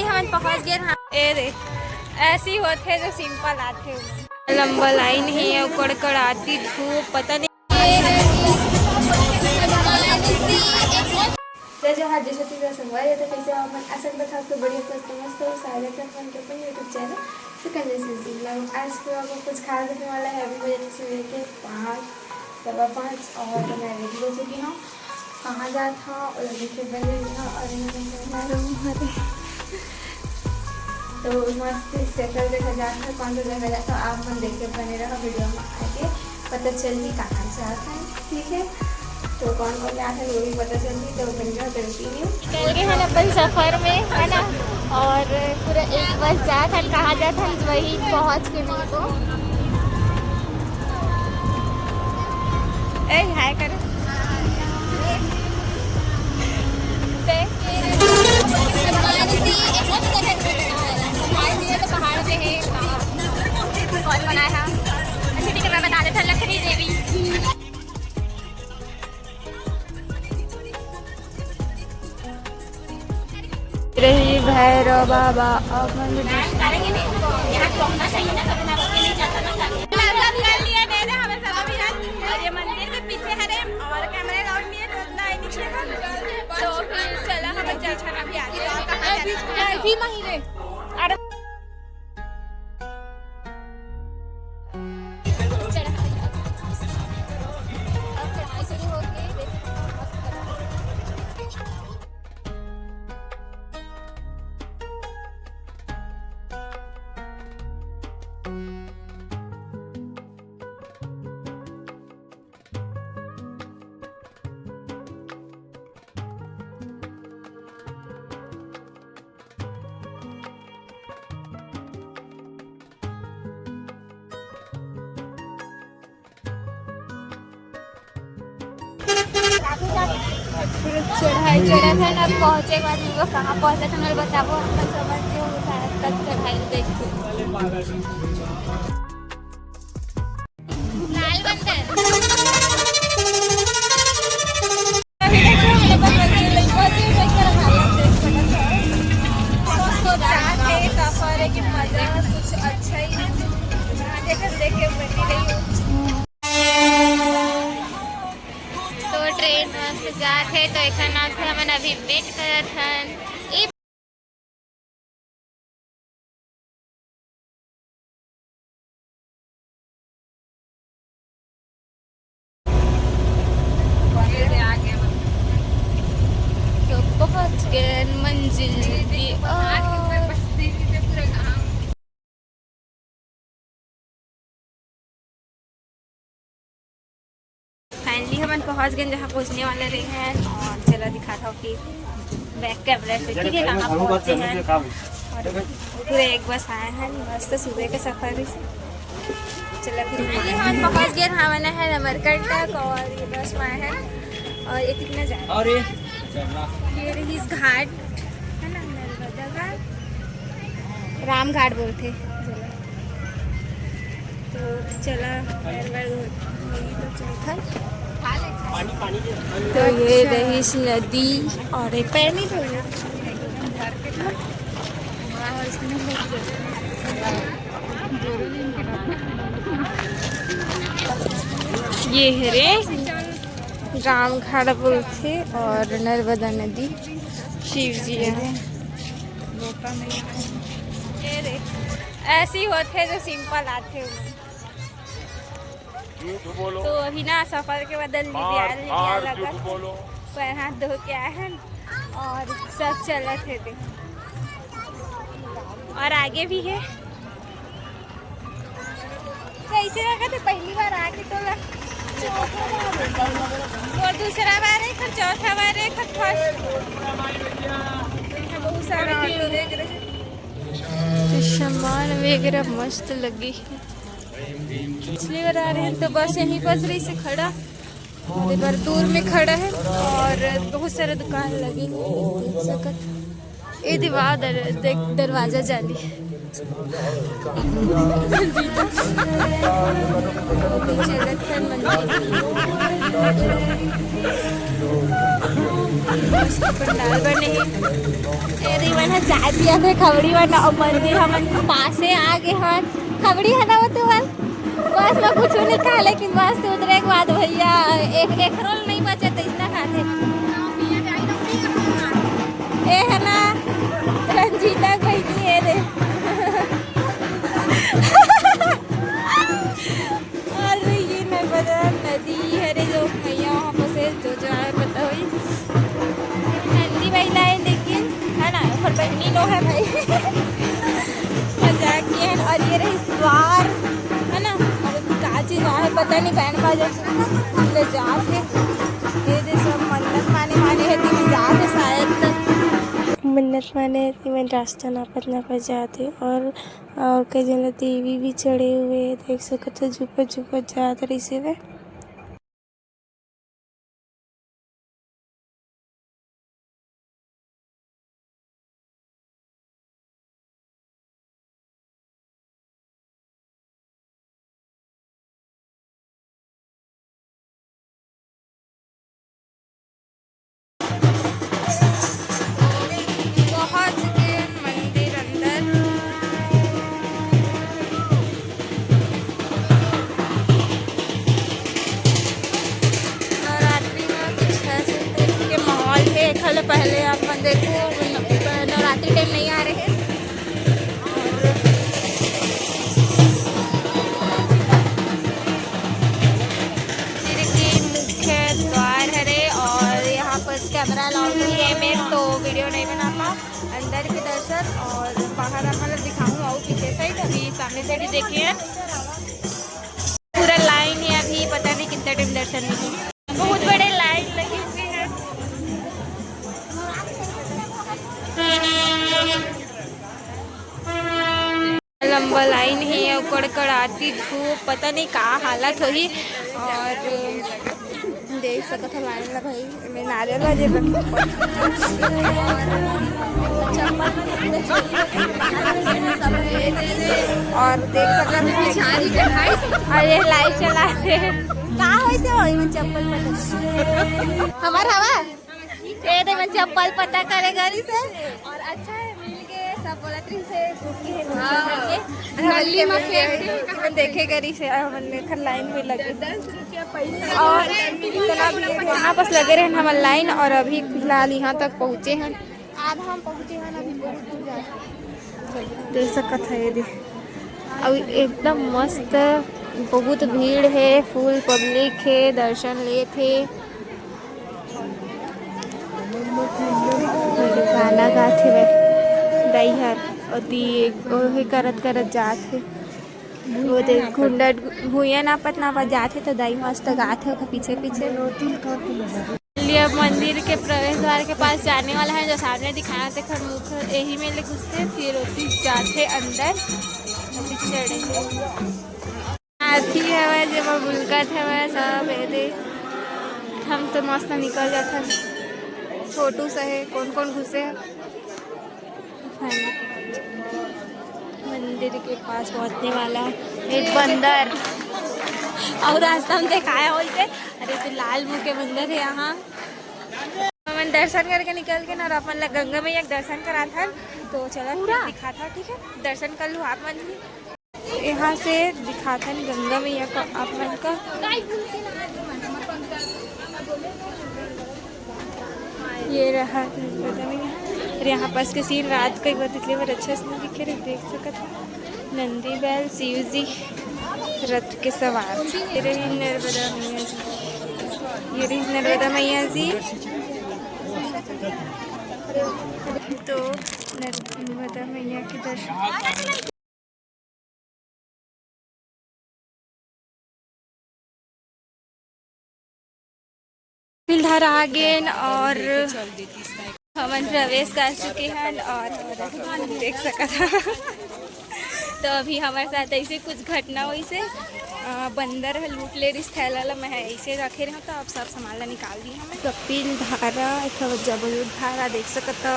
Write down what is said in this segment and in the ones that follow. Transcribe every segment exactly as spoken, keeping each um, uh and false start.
हमन पहुंच गए। हाँ, ए रे, ऐसी होथे जो सिंपल आथे। लंबा लाइन हे अउ कड़कड़ाती धूप, पता नहीं। जय जोहार, जय छत्तीसगढ़ संगवारी, तो कैसे हो आप मन? आशा करत हव कि बढ़िया, स्वस्थ, मस्त हो। स्वागत है अपन के अपन YouTube channel Sukanya Singh vlog। आज के vlog में कुछ खास होने वाला है। अभी बजे सुबह के पाँच, सवा पाँच, और मैं रेडी हो चुकी हूँ। कहाँ जात हव, ओला देखे बने रहा। और यहाँ पे हमारा room हरे। तो मस्त सेटल जगह जात हव, कौन सा जगह जात हव, आप मन देखे बने रहा वीडियो में, आगे पता चलही कहाँ जात हन, ठीक है। तो कौन कौन जात हन, वो भी पता चलही, तो बने रहा continue। निकल गए हन अपन सफर में, है ना, और पूरा एक बस जात हन, कहाँ जात हन, वही पहुँच के मिलबो। ए, हाय कर। पहाड़ पे है। अच्छा, ठीक है, मैं बता देता, लखनी देवी। रही भैरव बाबा अपन। और ये मंदिर के पीछे हरे, और कैमरा अलाउड नहीं है, तो उतना ही नीचे है। तो फिर चला, हम चर्च में भी आते हैं। और कहाँ जाना है? अरे, अब चढ़ाई शुरू हो गई, देखो कितना मस्त लग रहा है। चढ़ाई चढ़त हन, अब पहुँचे के बाद हमन कहाँ पहुँचत हन, हमन बताबो, हमन समझ के हो शायद तक चढ़ाई देख के। लाल बंदर। अभी देखो, हम लोग का मंदिर लग पहुंचे, देख कर हालत देख सकत हो। सो, सो जात हे, सफर हे कि मजा कुछ अच्छा ही नहीं। जहाँ देखत देखे बनी रही हूँ। तो ट्रेन मस्त जात हे, तो एकर नाम से हमन अभी वेट करत हन। ई तो पहुंच गए मंजिल की ओर। फाइनली हमन पहुंच गए जहाँ पहुंचने वाले रहे हैं। और चला दिखाता हूँ कि बैक कैमरा से, ठीक है, कहाँ पहुंचे हैं। और पूरे एक बस आए हैं, मस्त सुबह के सफर से। चला फिर फाइनली हमन पहुंच गए, हमन है अमरकंटक और ये बस में आए हैं। और ये कितना जा रहा है? और ये ये रही इस घाट, है ना, नर्मदा घाट, राम घाट बोलते। तो चला, नर्मदा घाट तो चलता। तो ये रही इस नदी और एक पैनी तो ये है रे। राम घाट बोलथे और नर्मदा नदी शिव जी है। ये रे, ऐसी होथे जो सिंपल आथे। तो अभी ना सफर के बदल लिबियाल लिबियाल लगा, पैर हाथ धो के आए हैं और सब चलत हे दे। और आगे भी है। कैसे लगा थे पहली बार आके तोला? और दूसरा बार है, फिर चौथा बार है, फिर फर्स्ट। बहुत सारा चीज देख रहे हैं। तो सामान वगैरह मस्त लगी। पिछली बार आ रहे हैं तो बस यहीं पास रही से खड़ा। और एक बार दूर में खड़ा है और बहुत सारे दुकान लगे हुए हैं, देख सकत। ए दीवार दर-, देख, दरवाजा जाली। चलत है मंदिर। मस्त पंडाल बने हे। ए दे, मन ह चाय पिया थे खबड़ी मन, अउ मंदिर हमन पासे आ गे हन। खबड़ी है ना वो तुमन? बस मैं कुछ नहीं खा, लेकिन बस उतरे के बाद भैया एक, एक रोल नहीं बचे तो इतना खाते। ए है ना रंजीता बहनी है रे। अरे ये नर्मदा नदी हरे जो मैया वहाँ पर से जो जो आए पता हुई। नंदी भाई लाए लेकिन है ना, ओकर बहनी नो है भाई। मजाक किए हैं। और ये रही द्वार है ना, अब का चीज आए पता नहीं, बहन बाजा ले जात है। ये दे सब मन्नत माने माने है, तीन जात है शायद तक। मन्नत माने है, तीन रास्ता नापत नापत जात है। और और कई झन ल देवी भी चढ़े हुए हे, देख सकत हो, झुपत झुपत जात रहिस हवय। पहुंच गए मंदिर अंदर। नवरात्रि में कुछ ऐसे टाइप के माहौल है। कल पहले आप मन देखो, नवरात्रि टाइम नहीं आ रहे हैं। मंदिर की मुख्य द्वार हरे और यहाँ पर कैमरा अलाउड नहीं है, मैं तो वीडियो नहीं बना पा। अंदर के दर्शन और बाहर आप मतलब दिखाऊँ और पीछे साइड, अभी सामने साइड ही देखिए पूरा लाइन है, अभी पता नहीं कितना टाइम दर्शन नहीं है, बहुत बड़े लाइन लगे हुए हैं। लंबा लाइन हे अउ कड़कड़ाती धूप, पता नहीं का हालत होही। और देख सकत हो लाइन ला भाई, मैं नारियल ला जेब में। और देख सकत हो, अरे लाइट चला दे, का होइसे होही मन चप्पल पटक हमार हवा। ए दे, मैं चप्पल पता करे गरी से। और अच्छा है, मिल गए, सब बोलत रही से, घूम के है, घूम के हाँ। नल्ली में फेंक दे। हमन देखे गरी से, हमन एखर लाइन में लगे। दस रुपया पैसा। और इतना भीड़ है, यहाँ पास लगे रहे हमर लाइन, और अभी फिलहाल यहाँ तक पहुँचे हैं। आधा हम पहुँचे हैं, अभी बहुत दूर जाए। देख सकत है ये दे, अउ एकदम मस्त, बहुत भीड़ है, full public है, दर्शन लेत है। गाना गात हवय दाई हर, ओती ओहे करत करत जात हे। वो दे घुंडट भुइयां नापत नापत जात हे, तो दाई मस्त गात हे ओकर पीछे पीछे। ये मंदिर के प्रवेश द्वार के पास जाने वाला है, जो सामने दिखाया थे खरमुख, यही में ले घुसते, फिर ओती जाते अंदर, अभी चढ़े। हाथी हवय, जेमा बुलकत हवय सब, एदे। हम तो मस्त निकल जाथन। छोटू सहे, कोन कोन घुसे हे? मंदिर के पास पहुंचने वाला एक बंदर। और रास्ता में दिखाया वैसे, अरे तो लाल मुंह के बंदर है यहाँ। हमन दर्शन करके निकल के ना, और अपन ला गंगा मैया के दर्शन कराथन। तो चला पूरा? फिर दिखाथा, ठीक है, दर्शन कर लू आप मन भी। यहाँ से दिखाथन गंगा मैया का आप मन का। ये रहा नर्मदा मैया। और यहाँ पास के सीन रात का एक बार इतने बार अच्छा से नहीं दिखे रहे, देख सकत हो। नंदी बैल शिव जी रथ के सवार। ये रही नर्मदा मैया जी, ये रही नर्मदा मैया जी। तो नर्मदा मैया के दर्शन। फिलहाल आ गेन और हमन प्रवेश कर चुके हैं और देख सकत हा। तो अभी हमारे साथ ऐसे कुछ घटना हुई से, अ, बंदर ह लूट ले रिस थैला ला, मैं ऐसे रखे रहा, तो अब सब सामान ला निकाल दी हमें। कपिल धारा, एक ठो जबलूर धारा देख सकत हो।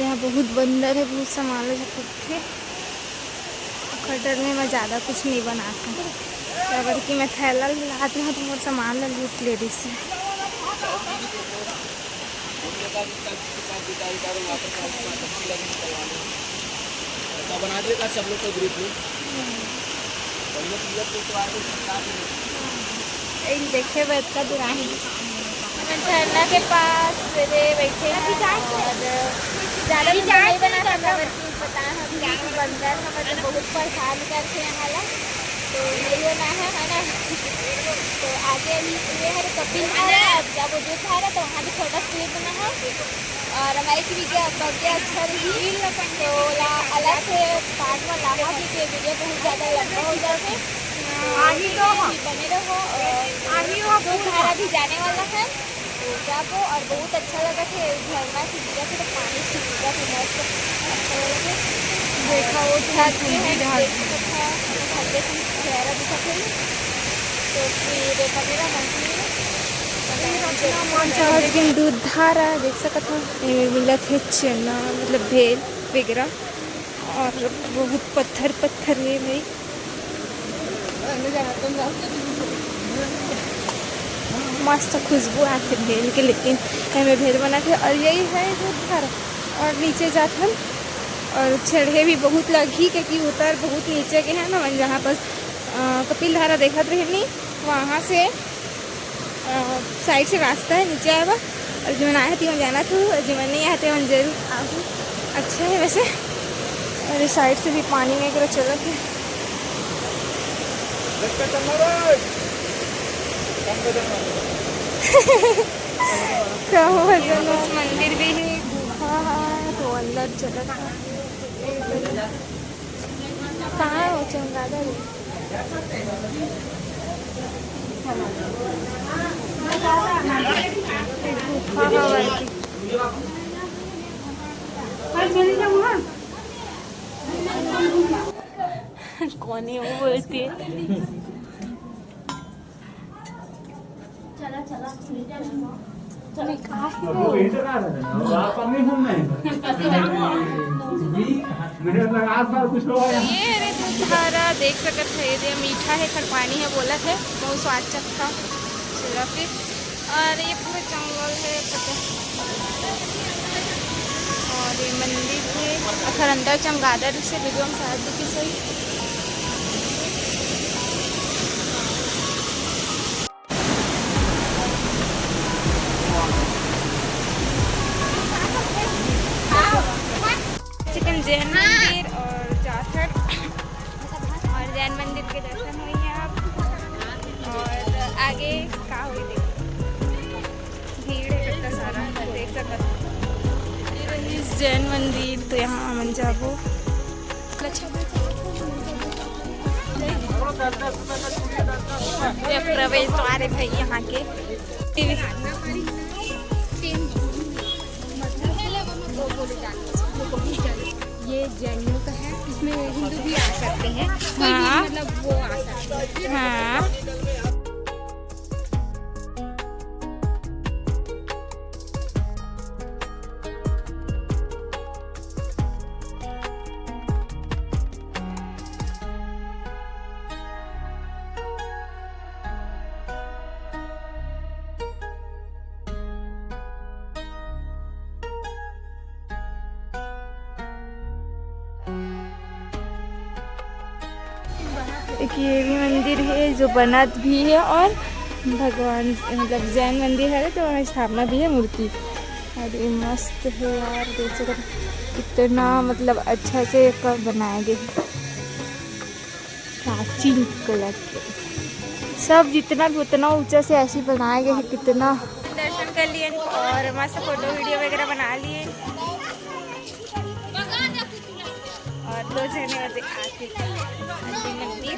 यहाँ बहुत बंदर है, बहुत सामान ले जाके रखे। ओकर डर में मैं ज़्यादा कुछ नहीं बनात हूँ, काबर कि मैं थैला ले लात हूँ तो मोर सामान ला लूट ले रही से। बना दिया था सब लोग को ग्रुप में। इन देखे हुए इतना दूर आए हैं। हम झरना के पास मेरे बैठे हैं और ज़्यादा भी नहीं बना था, बस बताएं हम कि बंदर हमर तो बहुत परेशान करके यहाँ ला, तो यही होना है, है ना? तो आगे अभी ये है कपिल धारा, अब जब उद्योग धारा तो वहाँ भी छोटा सा क्लिप बना है। और हमारे की वीडियो अब आगे अच्छा रही तो ला अलग से पार्ट में लाहा, क्योंकि वीडियो बहुत ज़्यादा लंबा हो जाते। तो आही तो हम। बने रहो और आही हो उद्योग पूरा। धारा भी जाने वाला है। तो जाबो और बहुत अच्छा लगा थे, झरना से गिरा थे तो पानी छिड़का थे मस्त, अच्छा लगा थे। देखा वो तो थक गए हैं, ढाल देख सकत था, थक गए थे, चेहरा दिखा थे। तो फिर बने रहो मंदिर में। आज के दूध धारा देख सकत हो, एमे मिलत हे चना, मतलब भेल वगैरह, और बहुत पत्थर पत्थर हे भाई। मस्त खुशबू आथे भेल के, लेकिन एमे भेल बनाथे। और यही है इधर घर, और नीचे जात हन, और चढ़े भी बहुत लगही, क्योंकि उतर बहुत नीचे के है ना, मन जहाँ पास, अ, कपिल धारा देखत रहनी, वहाँ से अ, साइड से रास्ता है नीचे आए बर, और जो मन आए हे, तेमन जानत हो, और जो मन नहीं आए हे, तेमन जरूर आबू। अच्छा है वैसे, और ये साइड से भी पानी वगैरह चलत है। कहाँ वजन? मंदिर भी है, गुफा है, तो अंदर चलत है। कहाँ हो चमगादड़? गुफा हवय। कौन है वो बोलती है? चला, चला। ये रे दूध धारा देख सकत है, ये दे मीठा है, खरपानी है, बोलत है, बहुत स्वाद चखा। चला फिर, और ये पूरा जंगल है, पता। और ये मंदिर है, अखर अंदर चमगादड़ से वीडियो में शायद दिखे सही। चिकन जैन मंदिर और जाथर और जैन मंदिर के दर्शन हुई है आप। और आगे का हुई देखो, भीड़ है कितना सारा, देख सकते हो। ये रही जैन मंदिर, तो यहाँ हमन जाबो। ये प्रवेश द्वार है भाई यहाँ के। ये जैनियों का है, इसमें हिंदू भी आ सकते हैं, कोई भी, हाँ। मतलब वो आ सकते हैं। हाँ। एक ये भी मंदिर है जो बनत भी है और भगवान, मतलब जैन मंदिर है तो वहाँ स्थापना भी है मूर्ति। और ये मस्त है यार, देख सकते हो कितना मतलब अच्छा से एकर बनाए गए है। प्राचीन कला के सब जितना भी उतना ऊंचा से ऐसे बनाए गए हैं, कितना। दर्शन कर लिए और मस्त फोटो वीडियो वगैरह बना लिए। और दो जने और दिखा के मंदिर।